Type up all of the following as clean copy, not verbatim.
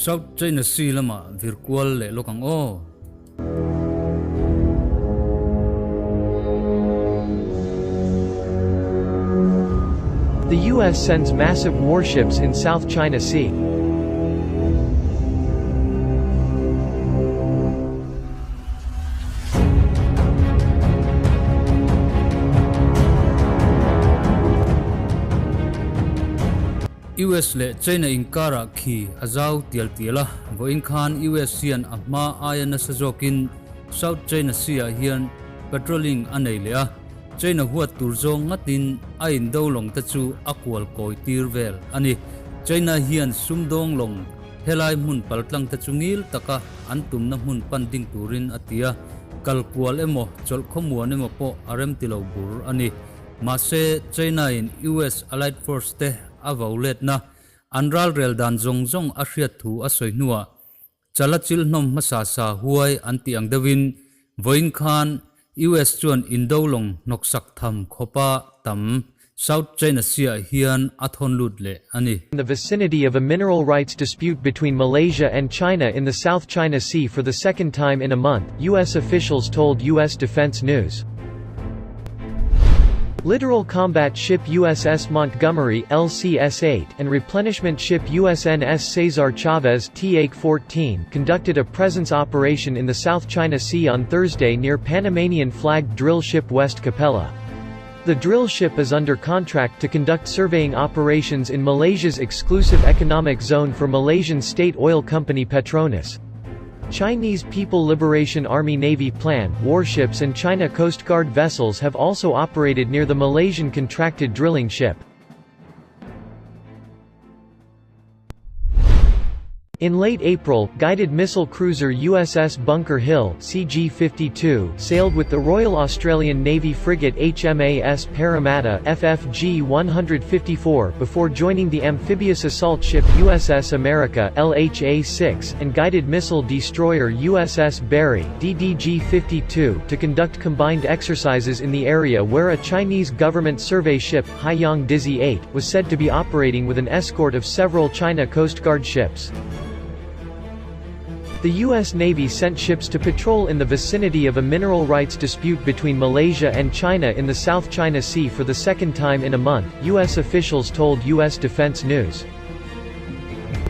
South China Sea lamah vir kual leh lawk ang aw. The US sends massive warships in South China Sea. US leh China inkarah khi a zau tial tial a, vawiin khan US hian a hma aia nasa zawkin South China Sea-ah hian patrolling a nei leh a, China huat tur zawng ngatin a indo lawng te chu a kual kawi tir vel a ni. China hian sumdawng lawng helai hmun paltlang te chu ngil taka an tumna hmun pan ding turin a ti a, kal kual emaw chawlh khawmuan emaw pawh a remti lo bur a ni. Mahse, China-in US Allied Force te a vo letna an ralrel dan zawng zawng a hriat thu a sawi hnuah chala chil hnawm hmasa sa huai an tih ang deuhin vawiin khan US chuan indo lawng hnawksak tham khawpa tam South China Sea-ah hian a thawn lut leh a ni. In the vicinity of a mineral rights dispute between Malaysia and China in the South China Sea for the second time in a month, US officials told US Defense News. Littoral combat ship USS Montgomery LCS-8 and replenishment ship USNS Cesar Chavez T-14 conducted a presence operation in the South China Sea on Thursday near Panamanian-flagged drill ship West Capella. The drill ship is under contract to conduct surveying operations in Malaysia's exclusive economic zone for Malaysian state oil company Petronas. Chinese People Liberation Army Navy Plan warships and China Coast Guard vessels have also operated near the Malaysian contracted drilling ship. In late April, guided missile cruiser USS Bunker Hill CG-52 sailed with the Royal Australian Navy frigate HMAS Parramatta FFG-154 before joining the amphibious assault ship USS America LHA-6 and guided missile destroyer USS Barry DDG-52 to conduct combined exercises in the area where a Chinese government survey ship, Haiyang Dizhi 8, was said to be operating with an escort of several China Coast Guard ships. The U.S. Navy sent ships to patrol in the vicinity of a mineral rights dispute between Malaysia and China in the South China Sea for the second time in a month, U.S. officials told U.S. Defense News.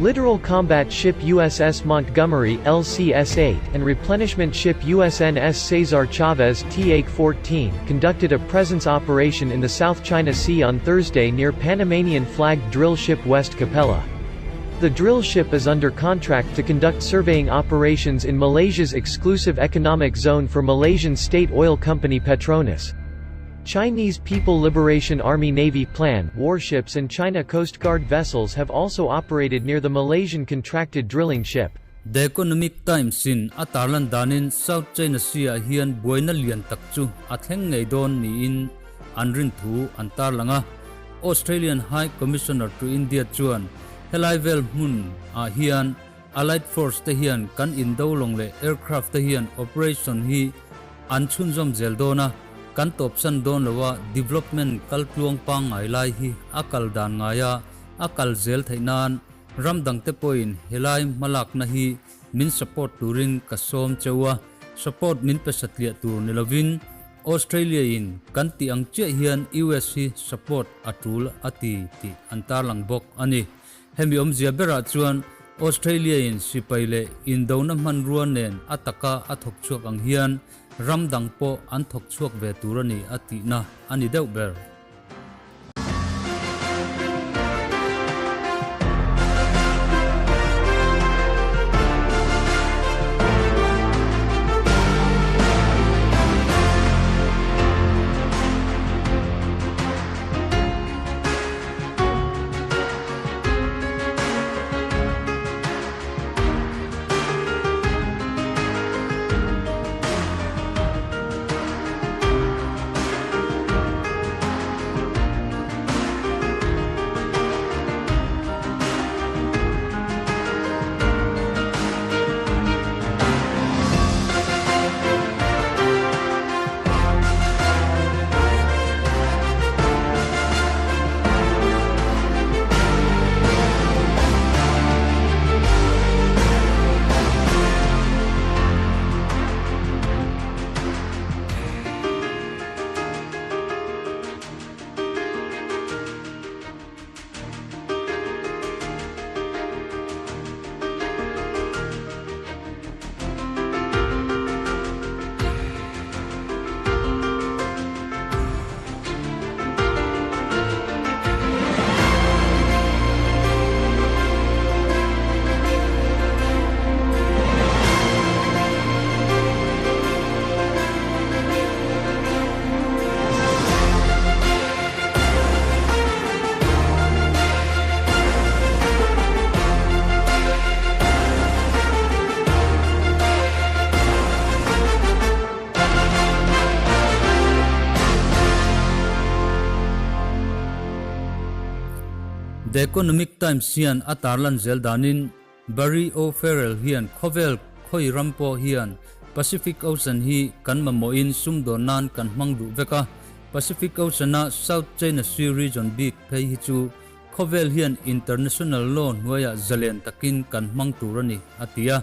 Littoral combat ship USS Montgomery LCS-8 and replenishment ship USNS Cesar Chavez T-14 conducted a presence operation in the South China Sea on Thursday near Panamanian-flagged drill ship West Capella. The drill ship is under contract to conduct surveying operations in Malaysia's exclusive economic zone for Malaysian state oil company Petronas. Chinese People Liberation Army Navy Plan warships and China Coast Guard vessels have also operated near the Malaysian contracted drilling ship. The Economic Times in a tarlan danin South China Sea-ah hian buaina lian tak chu a thleng ngei dawn niin an rin thu an tarlang a. Australian High Commissioner to India chuan helai vel hmun ah hian Allied Force te hian kan indo lawng leh aircraft te hian operation hi an chhunzawm zel dawn a, kan tawpsan dawn lo a, development kal tluang pangngai lai hi a kal dan ngai a, a kal zel theih nan ram dang te pawhin helai hmalakna hi min support turin ka sawm cheu a, support min pe satliah tur ni lovin Australia in kan tih ang chiah hian US hi support a tul a ti tih an tarlang bawk a ni. Hemi awmzia berah chuan Australia in sipai leh indona hmanrua nen a taka a thawk chhuak ang hian ram dang pawh an thawk chhuak ve tur a ni a tihna a ni deuh ber. The Economic Times hian a tarlan zel danin Barry O'Farrell hian khawvel khawi ram pawh hian Pacific Ocean hi kan mamawhin sumdawn nan kan hmang duh vek a, Pacific Ocean-a South China Sea region bik phei hi chu khawvel hian international law hnuaiah zalen takin kan hmang tur a ni, a ti a.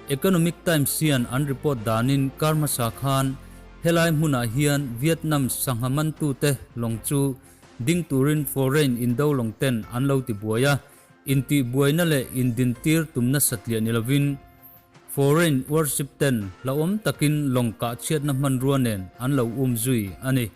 Economic Times hian an report danin kar hmasa khan helai hmunah hian Vietnam sangha mantute lawng chu ding turin foreign indo lawng ten an lo ti buai a, intihbuaina leh indintir tumna satliah ni lovin foreign warship ten hlauhawm takin lawng kah chhiatna hmanrua nen an lo um zui a ni.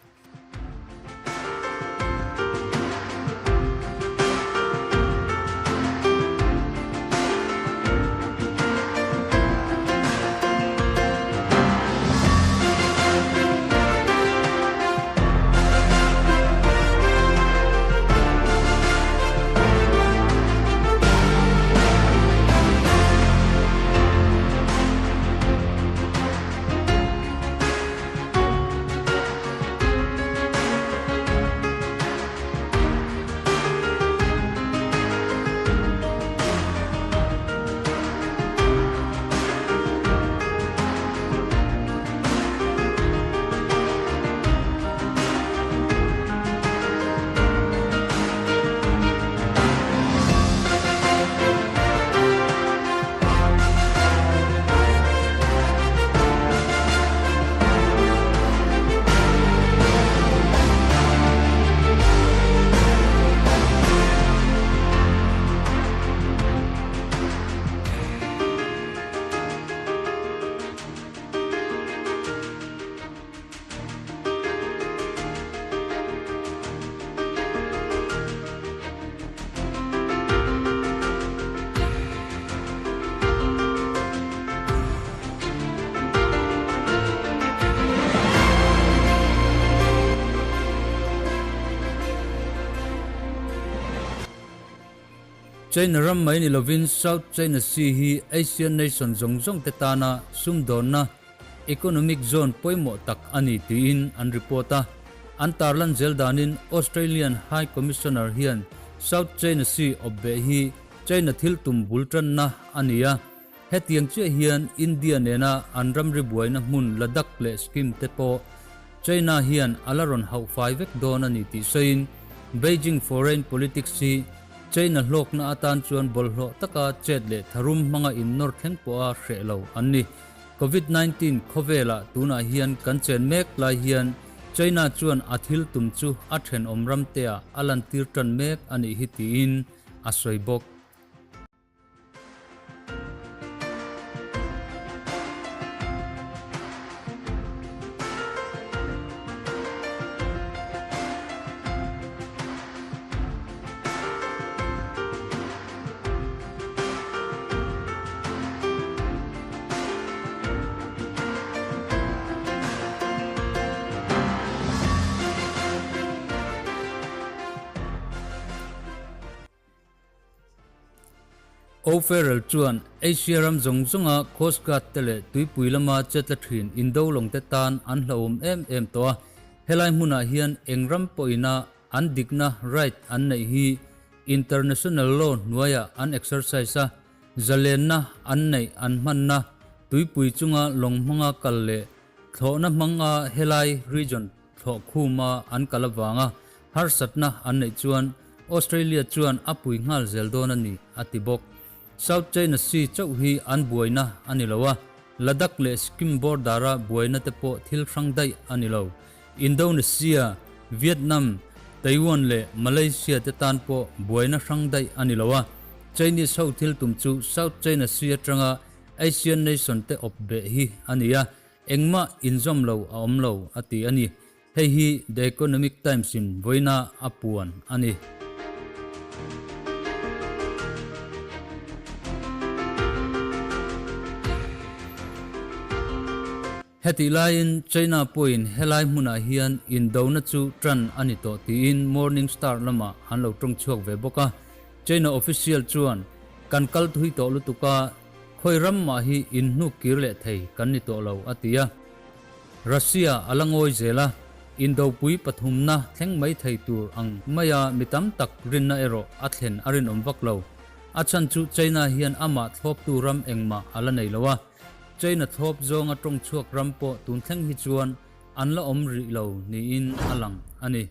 China ram mai ni lovin South China Sea hi Asian nation zawng zawng te tana sumdawnna economic zone pawimawh tak a ni tiin an report a. An tarlan zel danin Australian High Commissioner hian South China Sea awp beh hi China thil tum bul tanna a ni a. Hetiang chiah hian India nena an ramri buaina hmun Ladakh leh Sikkim te pawh China hian a la rawn hauh fai vek dawn a ni tih sawiin Beijing foreign politics hi China hlawkna atan chuan bawlhhlawh taka chet leh tharum hmanga innawr thleng pawha hreh lo an ni. Covid 19 khawvelah tunah hian kan chen mek lai hian China chuan a thil tum chu a thenawm ramteah a lantir tan mek a nih hi tiin a sawi bawk. O'Farrell chuan Asia ram zawng zawnga Coast Guard te leh tuipui lama chetla thin indo lawng te tan an hlauhawm em em tawh a, helai hmunah hian eng ram pawhina an dikna, right, an neih hi international law hnuaiah an exercise a, zalenna an neih an hmanna tuipui chunga lawng hmanga kal leh thlawhna hmanga helai region thlawh khuma an kal avanga harsatna an neih chuan Australia chuan a pui nghal zel dawn a ni, a ti bawk. South China Sea chauh hi an buaina a ni lo a, Ladakh leh Sikkim border-a buaina te pawh thil hrang daih a ni lo. Indonesia, Vietnam, Taiwan leh Malaysia te tan pawh buaina hrang daih a ni lo a, Chinese ho thil tum chu South China Sea atanga Asian nation te awp beh hi a ni a, engmah inzawm lo a awm lo, a ti a ni. Hei hi The Economic Times in vawiina a puan a ni. Hetih laiin China pawhin helai hmunah hian indona chu tan a ni tawh tiin Morning Star lamah an lo tawng chhuak ve bawk a. China official chuan, Kan kal thui tawh lutuk a, khawi ram mah hi inhnuk kir leh thei kan ni tawh lo, a ti a. Russia a la ngawi zel a. Indopui pathumna thleng mai thei tur ang maia mi tam tak rinna erawh a thlen a rinawm vak lo. A chhan chu China hian amah thlawptu ram engmah a la nei lo a, China thlawp zawnga tawng chhuak ram pawh tun thleng hi chuan an la awm rih lo niin a lang a ni.